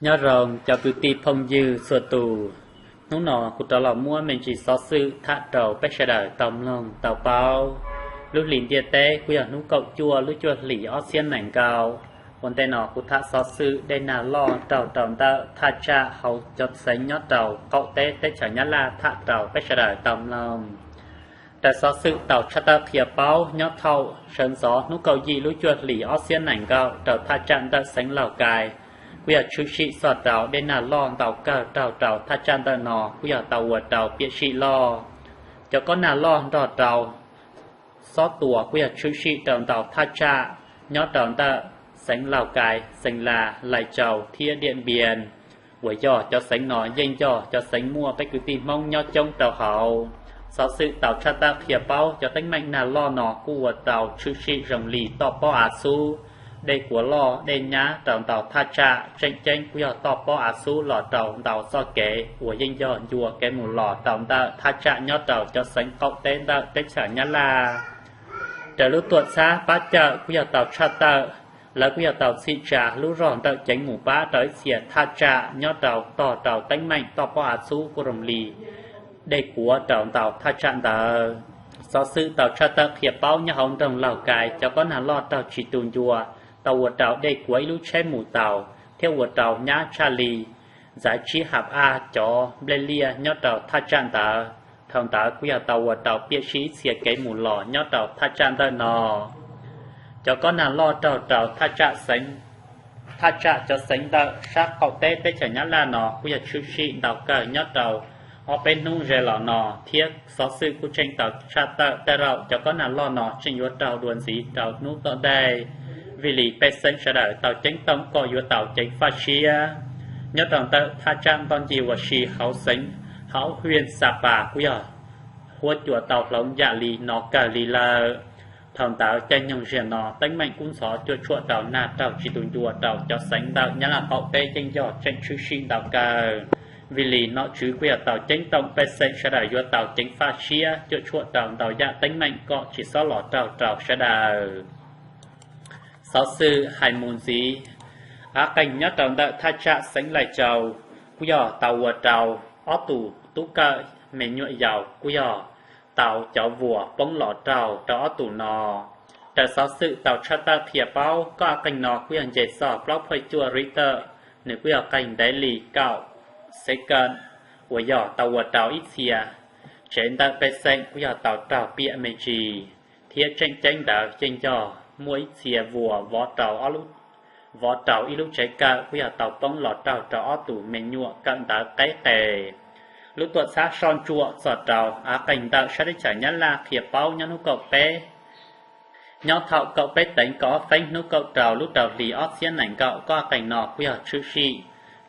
Nyob zoo cov kwv tij phooj ywg txhua tus, hnub no kuv rov los muab me ntsis xov xwm tham rau peb sawv daws tau mloog tau paub. Lub hlis ntiaj teb kuj yog hnub kaum cuaj lub cuaj hlis ob txhiab nees nkaum. Ua ntej no kuv tham xov xwm dej nag loj raug rau ntawm thaj tsam hauv cov xeev nyob rau qaum teb teb chaws Nyab Laj tham rau peb sawv daws tau mloog. Raws xov xwm tau tshaj tawm qhia paub, nyob thaum sawv ntxov hnub kaum yim lub cuaj hlis ob txhiab nees nkaum rau thaj tsam ntawm xeev Lauj Kais, kuj yog tshwm sim txog rau dej nag loj ntau kawg raug rau thaj tsam ntawm no kuj yog tau ua rau piam sij loj. Cov kob nag loj nrog rau xob tuas kuj yog tshwm sim rau ntau thaj tsam nyob rau ntawm xeev Lauj Kais, Xeem Las, Lais Tsau thiab Diam Npias, uas yog cov xeev no yeej yog cov xeev muaj peb kwv tij Hmoob nyob coob rau hauv. Xov xwm tau tshaj tawm qhia paub cov teeb meem nag loj no kuj ua rau tshwm sim zoo li toj pob av xub, dej kuav loj dej nyab rau ntau thaj tsam, tseem ceeb kuj yog toj pob av xub los rau ntau txoj kev uas yeej yog ncua kev mus los rau ntawm thaj tsam nyob rau cov xeev qaum teb ntawm teb chaws Nyab Laj. Raws lub tuam txhab pab cawm kuj yog tau tshaj tawm, lawv kuj yog tau txhim tsa lub zog ntawm ceev mus pab rau ib txhia thaj tsam nyob rau tog rau teeb meem toj pob av xub kuj zoo li dej kuav rau ntau thaj tsam ntawd. Xov xwm tau tshaj tawm qhia paub nyob hauv nroog Lauj Kais cov kob nag loj raug tsis tu ncua, tau ua rau dej kuav ib lub tsheb mus taus thiab ua rau nyab tshaj li ntxav tsib hab av cov nplej liaj nyob rau thaj tsam ntawd. Thaum ntawd kuj yog tau ua rau piam sij ib txhia kev mus los nyob rau thaj tsam ntawm no. Cov kob nag loj raug rau thaj tsam xeev, thaj tsam cov xeev ntawm sab qaum teb teb chaws Nyab Laj no kuj yog tshwm sim ntau kawg nyob rau ob peb hnub ze los no thiab xov xwm kuj tseem tau tshaj tawm tej zaum cov kob nag loj no tseem yuav raug dua ntxiv rau hnub tom ntej. Vim li pej xeem sawv daws tau ceeb toom kom yuav tau ceev faj siab. Nyob rau ntawm thaj tsam ntoj ncig uas si hauv xeev, hauv hwj Xa Pas kuj yog huab cua tau hloov yam li no kawg li lawm. Thaum ntawd caij nyoog ziag no teeb meem kub ntxhov cuam tshuam rau nag raug tsis tu ncua rau cov xeev ntawm Nyab Laj qaum teb yeej yog tseem tshwm sim ntau kawg. Vim li nom tswv kuj yog tau ceeb toom pej xeem sawv daws yuav tau ceev faj siab cuam tshuam rau ntau yam teeb meem kom tsis txhob los raug rau sawv daws. Xov xwm hais mus ntxiv, av qeeg nyob rau ntawm thaj tsam xeev Lais Tsau kuj yog tau ua rau ob tug tub kawm me nyuam yaus kuj yog tau cov vuas poob los raug rau ob tug no. Raws xov xwm tau tshaj tawm qhia paub, kob av qeeg no kuj yog nce txog plaub phaum cuaj Richter, nws kuj yog qeeg ntev li kaum xev kawm, uas yog tau ua rau ib txhia tsev ntawm pej xeem kuj yog tau raug piam me ntsis, thiab tseem ceeb ntawd yeej yog muaj ib txhia vuas vov rau ob lub, vov rau ib lub tsev kawm kuj yog tau poob los raug rau ob tug me nyuam kawm ntawv qeb qes. Lub tuam txhab soj ntsuam txog rau av qeeg ntawm sab teb chaws Nyab Laj qhia paub nyob hnub kaum peb, nyob thaum kaum peb teev kaum ob feeb hnub kaum rau lub rau hlis ob txhiab nees nkaum, kob av qeeg no kuj yog tshwm sim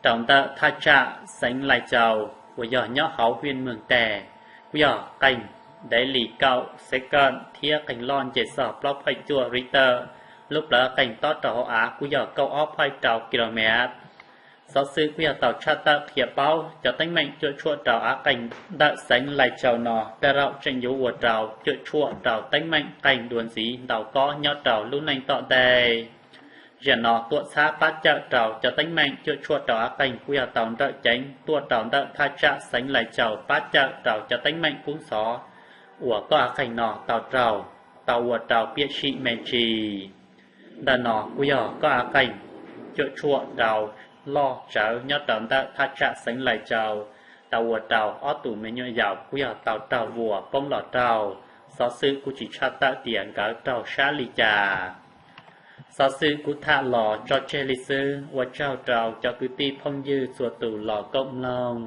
rau ntawm thaj tsam xeev Lais Tsau uas yog nyob hauv hwj Meeg Tes, kuj yog qeeg ntev li kaum xev kawm thiab qeeg loj nce txog plaub phaum cuaj Richter. Lub plawv qeeg tob rau hauv av kuj yog kaum ob phaum rau kilomev. Xov xwm kuj yog tau tshaj tawm qhia paub cov teeb meem cuam tshuam rau av qeeg ntawm xeev Lais Tsau no tej zaum tseem yuav ua rau cuam tshuam rau teeb meem qeeg dua ntxiv ntau kob nyob rau lub neej tom ntej. Zaum no tuam txhab pab cawm rau cov teeb meem cuam tshuam rau av qeeg kuj yog tau nrawm ceev tuaj rau ntawm thaj tsam xeev Lais Tsau pab cawm rau cov teeb meem kub ntxhov uas kob av qeeg no tau raug, tau ua rau piam sij me ntsis. Ntawm no kuj yog kob av qeeg cuam tshuam rau loj tsawv nyob rau ntawm thaj tsam xeev Lais Tsau, tau ua rau ob tug me nyuam yaus kuj yog tau raug vuas poob los raug. Xov xwm kuj tsis tshaj tawm tias nkawd raug sab li cas. Xov xwm kuv tham los tso tseg li xwb, ua tsaug rau cov kwv tij phooj ywg txhua tus los koom mloog.